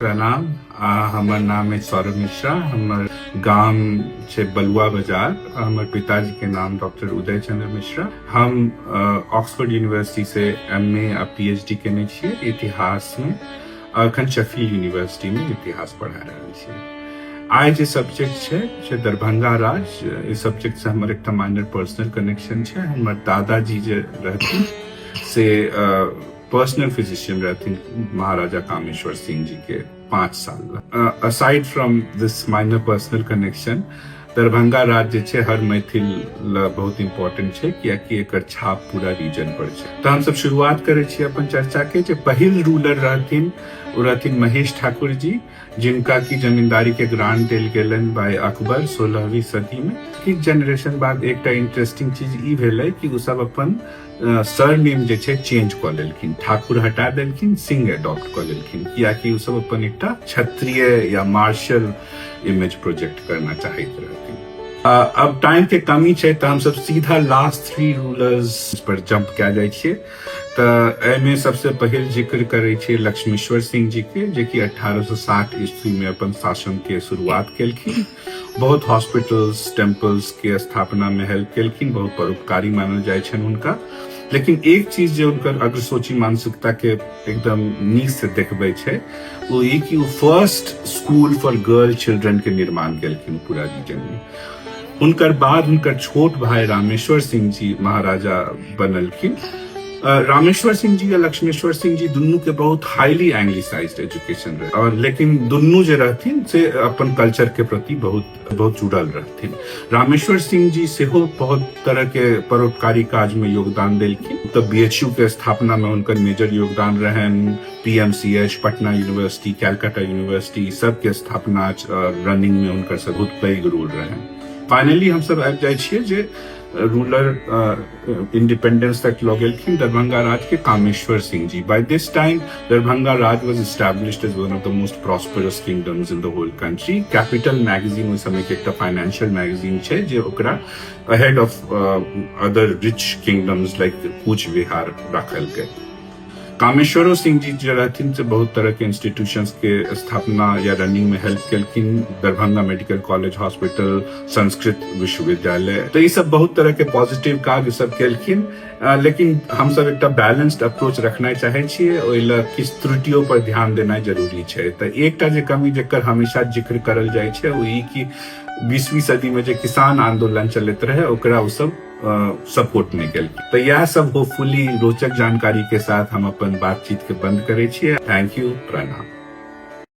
प्रणाम। हमर नाम अछि सौरभ मिश्रा। हमर गाम छै बलुआ बाजार। हमर पिताजी के नाम डॉक्टर उदय चंद्र मिश्रा। हम ऑक्सफोर्ड यूनिवर्सिटी से एम ए आ पीएचडी केने छियै इतिहास में। अखन शेफील्ड यूनिवर्सिटी में इतिहास पढ़ा रहल छियै। आइ जे सब्जेक्ट छै से दरभंगा राज। ई सब्जेक्ट से हमर एकटा माइनर पर्सनल कनेक्शन छै। हमर दादाजी जे रहथिन से पर्सनल फिजिशियन रहथिन महाराजा कामेश्वर सिंह जी के 5 साल। Aside from this minor personal connection, Darbhanga राज जे छै हर मैथिल लए बहुत इम्पोर्टेंट छै, कियाकि एकर छाप पूरा रीजन पर छै। तऽ हमसब शुरुआत करै छी अपन चर्चा के। जे पहिल रूलर रहथिन, ओ रहथिन महेश ठाकुर जी, जिनका की जमींदारी के ग्रांट देल गेलनि बाय अकबर 16वीं सदी में। किछु जनरेशन बाद एकटा इंटरेस्टिंग चीज ई भेलै कि ओ सब अपन सर नेम जे छै चेंज कऽ लेलखिन। ठाकुर हटा देलखिन, सिंह एडॉप्ट कऽ लेलखिन, कियाकि ओ सब अपन एकटा क्षत्रिय या मार्शल इमेज प्रोजेक्ट करना चाहैत रहथिन। अब टाइम के कमी छै, तऽ हमसब सीधा लास्ट थ्री रूलर्स पर जंप कए जाइ छियै। तऽ एहिमे सबसे पहिल जिक्र करै छियै लक्ष्मीश्वर सिंह जी के, जेकि 1860 ईस्वी में अपन शासन के शुरुआत केलखिन। बहुत हॉस्पिटल्स, टेम्पल्स के स्थापना में हेल्प केलखिन। बहुत परोपकारी मानल जाइ छनि हुनका। लेकिन एक चीज जे हुनकर अग्रसोची मानसिकता के एकदम नीक से देखबै छै, ओ ई कि ओ first school for girl children के निर्माण केलखिन पूरा रीजन में। हुनकर बाद हुनकर छोट भाई रामेश्वर सिंह जी महाराजा बनलखिन। रामेश्वर सिंह जी आ लक्ष्मेश्वर सिंह जी दुनू के बहुत हाईली एंग्लिसाइज्ड एजुकेशन रहे और लेकिन दुनू जे रहथिन से अपन कल्चर के प्रति बहुत बहुत जुड़ल रहथिन। रामेश्वर सिंह जी सेहो बहुत तरह के परोपकारी काज में योगदान देलखिन। तऽ बीएचयू के स्थापना में हुनकर मेजर योगदान रहनि। PMCH, Patna university, Calcutta university, सबके स्थापना, रनिंग में हुनकर सब बहुत पैघ रोल रहनि। फाइनली हमसब आबि जाइ छियै जे रूलर इंडिपेंडेंस तक लऽ गेलखिन दरभंगा राज के, Kameshwar Singh ji. By this time Darbhanga Raj was established as one of the most prosperous kingdoms in the whole country. Capital magazine ओहि समय के एकटा फाइनेंशियल मैगजीन छै, जे ओकरा ahead of other rich kingdoms like Cooch Behar राखलकै। कामेश्वरो Singh ji जे रहथिन से बहुत तरह के इंस्टीट्यूशंस के स्थापना या रनिंग में हेल्प केलखिन, Darbhanga medical college hospital, Sanskrit विश्वविद्यालय। तऽ ई सब बहुत तरह के पॉजिटिव काज सब केलखिन। लेकिन हमसब एकटा बैलेंस्ड अप्रोच रखनाइ चाहै छियै। ओहि लए किछु त्रुटियों पर ध्यान देनाइ जरूरी छै। तऽ एकटा जे कमी जेकर हमेशा जिक्र करल जाइ छै, ओ ई कि 20वीं सदी में जे किसान आंदोलन चलैत रहे, ओकरा ओ सब सपोर्ट नहि केलखिन। तऽ इएह सब होपफुली रोचक जानकारी के साथ हम अपन बातचीत के बंद करै छियै। Thank you, प्रणाम।